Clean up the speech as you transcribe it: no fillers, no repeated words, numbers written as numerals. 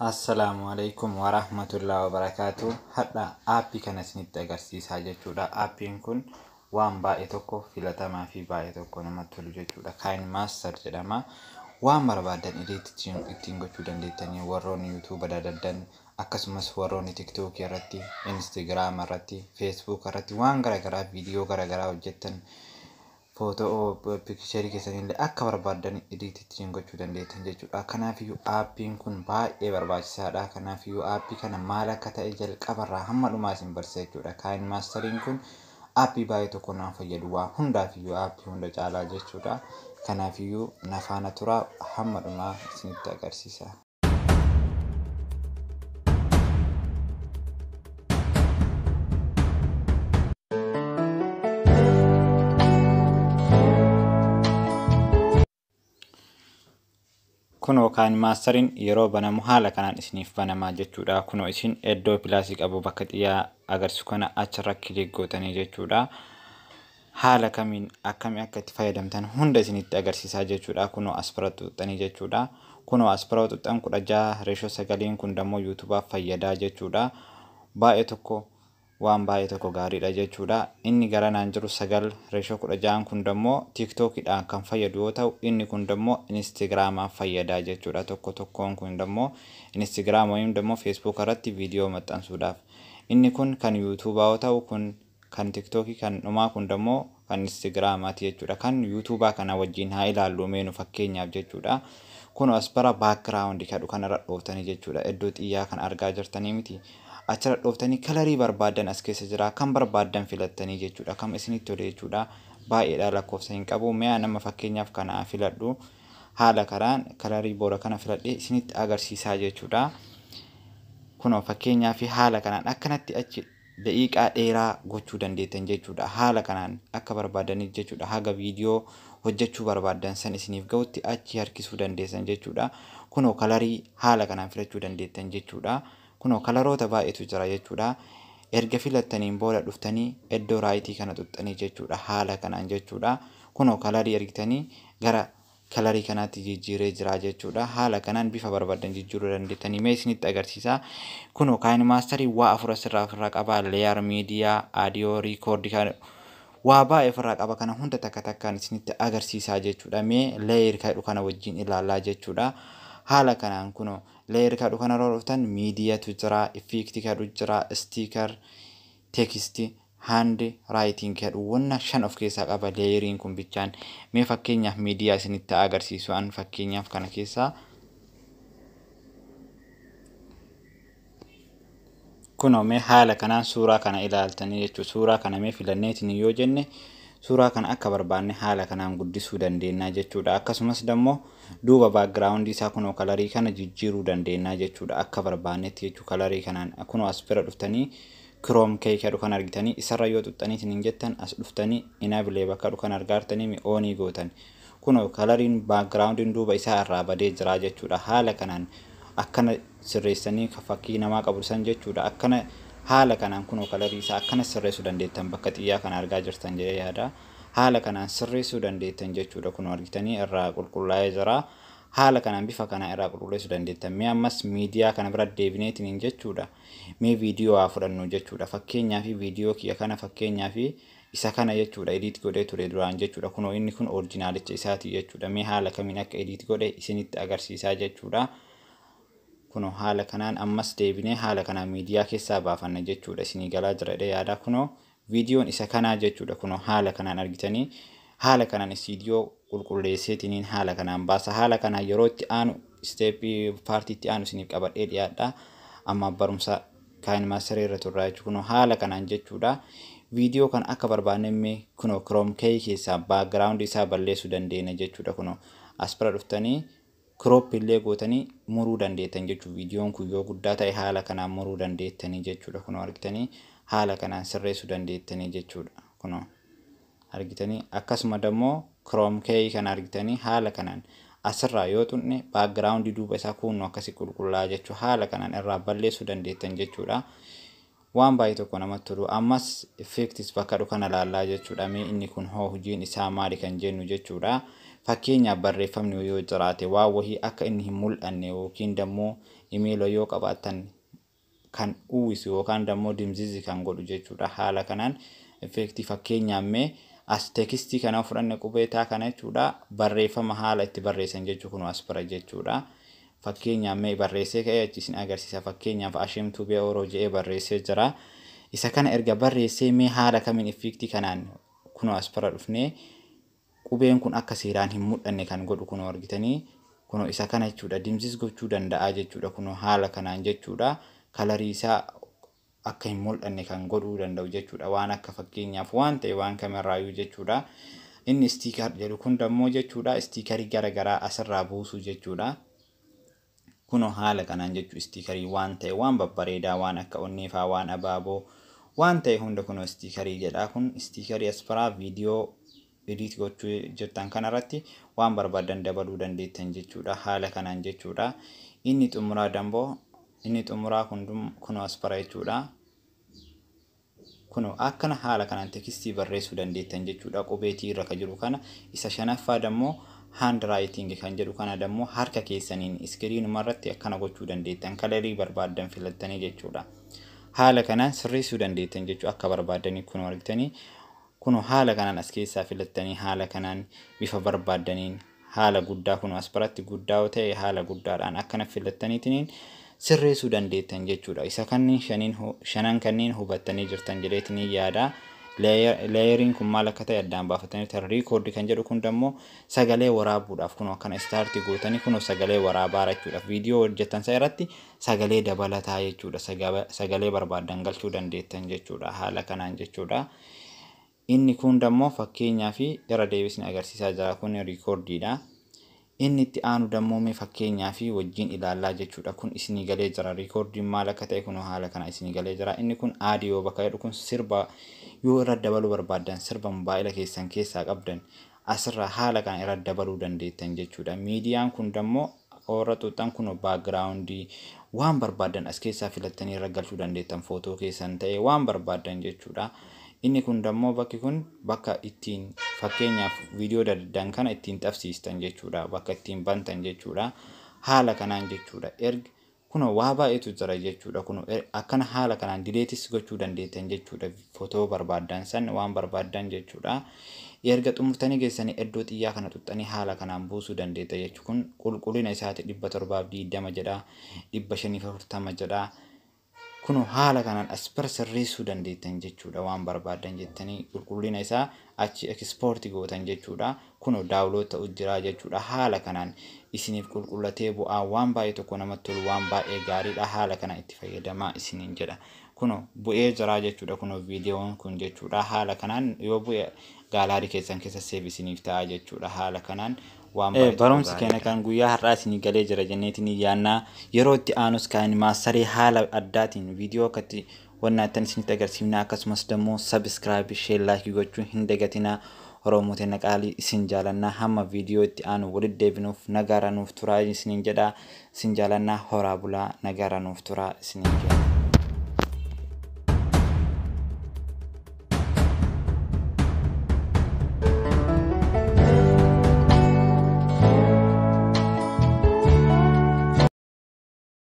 Assalaamu alaikum warahmatullahi wabarakaatu. Hadha aappii kana isinitti agarsiisaa jechuudha. Aappiin kun waan baay'ee tokko filatamaa fi baay'ee tokko namatti tolu jechuudha. KineMaster jedhama. Waan barbaadan edit ittiin gochuu dandeettanii, warroonni YouTube dadaddan, akkasumas warroonni TikTok irratti, Instagram irratti, Facebook irratti waan garaagaraa, viidiyoo garaagaraa hojjettan, footoo picture keessanillee akka barbaadan edit ittiin gochuu dandeettan jechuudha. Kanaafiyyuu aappiin kun baay'ee barbaachisaadha. Kanaafiyyuu aappii kana maal akka ta'e jalqabarraa hamma dhumaa isin barsiisa jechuudha. KineMasteriin kun aappii baay'ee tokko nama fayyadu, waa hundaafiyyuu aappii hunda caalaa jechuudha. Kanaafiyyuu na faana turaa, hamma dhumaa isinitti agarsiisa. Kunoo KineMasteriin yeroo banamu haala kanaan isiniif banamaa jechuudha. Kunoo isin iddoo plus qabu, bakka xiyyaa agarsiisu kana achirra click gootanii jechuudha. Haala kamiin akkamii akka itti fayyadamtan hunda isinitti agarsiisaa jechuudha. Kunoo as bira tuqxanii jechuudha. Kunoo as bira tuqxan, 16:9n kun dammoo YouTubeaaf fayyadaa jechuudha. Baay'ee tokko waan baay'ee tokko gaariidha jechuudha. Inni garanaan jiru 9:16n kun dammoo TikTokiidhaan kan fayyadu yoo ta'u, inni kun dammoo Instagramaaf fayyadaa jechuudha. Tokko tokkoon kun dammoo Instagram yookiin dammoo Facebook irratti viidiyoo maxxansuudhaaf. Inni kun kan YouTubaa yoo ta'u, kun kan TikTokii, kan dhumaa kun dammoo kan Instagramaati jechuudha. Kan YouTubaa kana wajjin haa ilaallu meenu fakkeenyaaf jechuudha. Kun as bara background kadhu kanarra dhooftanii jechuudha. Iddoo xiyyaa kan argaa jirtanii miti. Achirra dhooftanii color barbaadan as keessa jira. Kan barbaadan filattanii jechuudha. Kam isinitti tole jechuudha. Baay'eedha, lakkoofsa hin qabu. Mi'a nama fakkeenyaaf kana filadhu. Haala karaan color boora kana filadhee isinitti agarsiisaa jechuudha. Kunoo fakkeenyaaf haala kanaan akkanatti achi daqiiqaa dheeraa gochuu dandeettan jechuudha. Haala kanaan akka barbaadaniif jechuudha. Haga viidiyoo hojjechuu barbaadan san isiniif gahutti achi harkisuu dandeessan jechuudha. Kunoo color haala kanaan filachuu dandeettan jechuudha. Kunoo coloroota baay'eetu jira jechuudha. Erga filattaniin booda dhuftanii iddoo right kana tuxxanii jechuudha. Haala kanaan jechuudha. Kunoo color ergitanii gara color kanaatti jijjiiree jira jechuudha. Haala kanaan bifa barbaadan jijjiiruu dandeettanii, mee isinitti agarsiisa. Kunoo KineMasterii waa afur asirraa ofirraa qaba. Layer, media, audio, record kan waa baay'ee ofirraa qaba. Kana hunda takka takkaan isinitti agarsiisaa jechuudha. Mee layer kadhu kana wajjin ilaallaa jechuudha. Haala kanaan kunoo layer kadhu kana yeroo dhuftan mediatu jira, effect kadhu jira, sticker, text, hand writing jedhu, wanna shan of keessaa qaba layeriin kun bichaan. Mee fakkeenyaaf media isinitti agarsiisu an fakkeenyaaf kana keessaa. Kunoo mee haala kanaan suuraa kana ilaaltanii jechuudha. Suuraa kana mee filanneetiin yoo jenne, suuraa kana akka barbaanne haala kanaan guddisuu dandeenya jechuudha. Akkasumas dammoo duuba background isaa kunoo color kana jijjiiruu dandeenya jechuudha. Akka barbaannetti jechuudha color kanaan kunoo as bira dhuftanii chroma key kadhu kan argitanii, isarra yoo tuxxaniitiin hin jettan, as dhuftanii enable bakka kan argaartanii on gootan. Kunoo coloriin backgroundiin duuba isaa irraa badee jira jechuudha. Haala kanaan akkana sirreessanii fakkii namaa qabu san jechuudha. Akkana haala kanaan kunoo color isaa akkana sirreessuu dandeettan, bakka xiyyaa kana argaa jirtan jedhee yaada. Haala kanaan sirreessuu dandeettan jechuudha. Kunoo argitanii irraa qulqullaa'ee jira. Haala kanaan bifa kanaa irraa qulqulleessuu dandeettan. Mee ammas media kana bira deebineetiin jechuudha. Mee viidiyoo haa fudhannu jechuudha. Fakkeenyaaf viidiyoo kiyya kana, fakkeenyaaf isa kana jechuudha, edit godhee ture duraan jechuudha. Kunoo inni kun originalicha isaati jechuudha. Mee haala kamiin akka edit godhe isinitti agarsiisaa jechuudha. Kunoo haala kanaan ammas deebinee haala kanaan media keessaa baafanna jechuudha. Isinii galaa jira jedhee yaada. Kunoo viidiyoon isa kanaa jechuudha. Kunoo haala kanaan argitanii, haala kanaan istiidiyoo qulqulleesseetiniin haala kanaan baasa. Haala kanaan yeroo itti aanu, step part itti aanu isiniif qabadhee dhiyaadha. Amma barumsa KineMasterii irra turraa jechuudha. Kunoo haala kanaan jechuudha. Viidiyoo kana akka barbaanne mee kunoo chroma key keessaa background isaa balleessuu dandeenya jechuudha. Kunoo as bira dhuftanii crop illee gootanii muruu dandeettan jechuudha. Viidiyoon kun yoo guddaa ta'e haala kanaan muruu dandeettanii jechuudha. Kunoo argitanii haala kanaan sirreessuu dandeettanii jechuudha. Kunoo argitanii, akkasuma dammoo chroma key kana argitanii, haala kanaan asirraa yoo xunne background duuba isaa kunnoo akkasii qulqullaa'aa jechuudha. Haala kanaan irraa balleessuu dandeettan jechuudha. Waan baay'ee tokko namatti tolu. Ammas effects bakka kana laallaa jechuudha. Mee inni kun hoo hojiin isaa maali kan jennu jechuudha. Fakkeenyaaf barreeffamni yoo jiraate waan wahii akka inni hin mul'anne yookiin dammoo imeela yoo qabaattan kan uwwisu yookaan dammoo dimzizi kan godhu jechuudha. Haala kanaan effektii fakkeenyaaf mee as tekstii kana fudhanne qubeetaa kana jechuudha. Barreeffama haala itti barreessan jechuu kun as bira jechuudha. Fakkeenyaaf mee barreessee ka'ee achi isin agarsiisa. Fakkeenyaaf Asheem Tuubee Oroo jedhee barreessee jira. Isa kana erga barreessee mee haala kamiin effektii kanaan kunoo as bira dhufnee qubeen kun akka seeraan hin mul'anne kan godhu kunoo argitanii kunoo isa kana jechuudha. Dimzis gochuu danda'a jechuudha. Kunoo haala kanaan jechuudha. Kalarii isaa akka hin mul'anne kan godhuu danda'u jechuudha. Waan akka fakkeenyaaf waan ta'e waan kamirraayyuu jechuudha. Inni sticker jedhu kun dammoo jechuudha. Istiikarii garaagaraa asirraa buusuu jechuudha. Kunoo haala kanaan jechuu istiikarii waan ta'e waan babbareedaa waan akka onneefaa waan abaaboo waan ta'e hunda kunoo istiikarii jedha. Kun istiikarii as biraa viidiyoo edit gochuu jirtan kanarratti waan barbaadan dabaluu dandeettan jechuudha. Haala kanaan jechuudha. Inni xumuraa damboo inni xumuraa kunoo as bira jechuudha. Kunoo akkana haala kanaan tekstii barreessuu dandeettan jechuudha. Qubeetii irra kan jiru kana isa shanaffaa dammoo hand writing kan jedhu kana dammoo harka keessaniin iskiriinuma irratti akkana gochuu dandeettan kalarii barbaaddan filattanii jechuudha. Haala kanaan sirreessuu dandeettan jechuu akka barbaaddanii kunoo argitanii kunoo haala kanaan as keessaa filattanii haala kanaan bifa barbaaddaniin haala guddaa kunoo as biratti guddaa yoo ta'e haala guddaadhaan akkana filattaniitiin sirreessuu dandeettan jechuudha. Isa kanneen shanan kanneen hubattanii jirtan jedheetiin yaada. Leeyeriin kun maal akka ta'e addaan baafatanii jirtan. Record kan jedhu kun dammoo sagalee waraabuudhaaf kunoo akkana istaartii gootanii kunoo sagalee waraabaa jechuudha. Viidiyoo hojjettan sana irratti sagalee dabalataa jechuudha. Sagalee barbaaddan galchuu dandeettan jechuudha. Haala kanaan jechuudha. Inni kun dammoo fakkeenyaa fi irra deebisni agarsiisaa jira. Kun riikoordiidha. Inni itti aanu dammoo mee fakkeenyaa fi wajjin ilaallaa jechuudha. Kun isinii galee jira. Riikoordiin maal akka ta'e kun haala kana isinii galee jira. Inni kun aadiyoo bakka jedhu kun sirba yoo irra dabaluu barbaaddan sirba mobaayila keessan keessaa qabdan asirraa haala kana irra dabaluu dandeettan jechuudha. Miidiyaan kun dammoo warra xuuxan kun baakgiraawundii waan barbaaddan as keessaa filattanii irra galchuu dandeettan footoo keessan ta'e waan barbaaddan jechuudha. Inni kun dammoo bakki kun bakka ittiin fakkeenyaaf viidiyoo daddan kana ittiin xabsiistan jechuudha. Bakka ittiin bantan jechuudha. Haala kanaan jechuudha. Erga kunoo waa baay'eetu jira jechuudha. Kunoo akkana haala kanaan dileetis gochuu dandeettan jechuudha. Footoo barbaaddan san waan barbaaddan jechuudha. Erga xumurtanii geessanii iddoo xiyyaa kana xuxxanii haala kanaan buusuu dandeetta jechuudha. Kun qulqullina isaati 720 jedha. 540 jedha. Kunoo haala kanaan as bira sirreessuu dandeettan jechuudha. Waan barbaaddan jettanii qulqullina isaa achi ekspoortii gootan jechuudha. Kunoo download ta'u jira jechuudha. Haala kanaan isiniif qulqullatee bu'aa waan baay'ee tokko namatti tolu waan baay'ee gaariidha. Haala kanaan itti fayyadamaa isiniin jedha. Kunoo bu'ee jira jechuudha. Kunoo viidiyoon kun jechuudha. Haala kanaan yoo bu'e gaalaarii keessan keessa save isiniif ta'a jechuudha. Haala kanaan waan baay'ee barumsi keenya kan guyyaa har'aa isinii galee jira jenneetiin yaannaa. Yeroo itti aanus kan maastarii haala addaatiin viidiyoo akkatti wannaattan isinitti agarsiifna. Akkasumas dammoo subscribe, share, like gochuu hin dagatinaa. Oromoo teenya qaalii isin jaalannaa. Hamma viidiyoo itti aanu walitti deebinuuf nagaara nuuf turaa isiniin jedha. Isin jaalannaa, horaa bulaa, nagaara nuuf turaa isiniin jedha.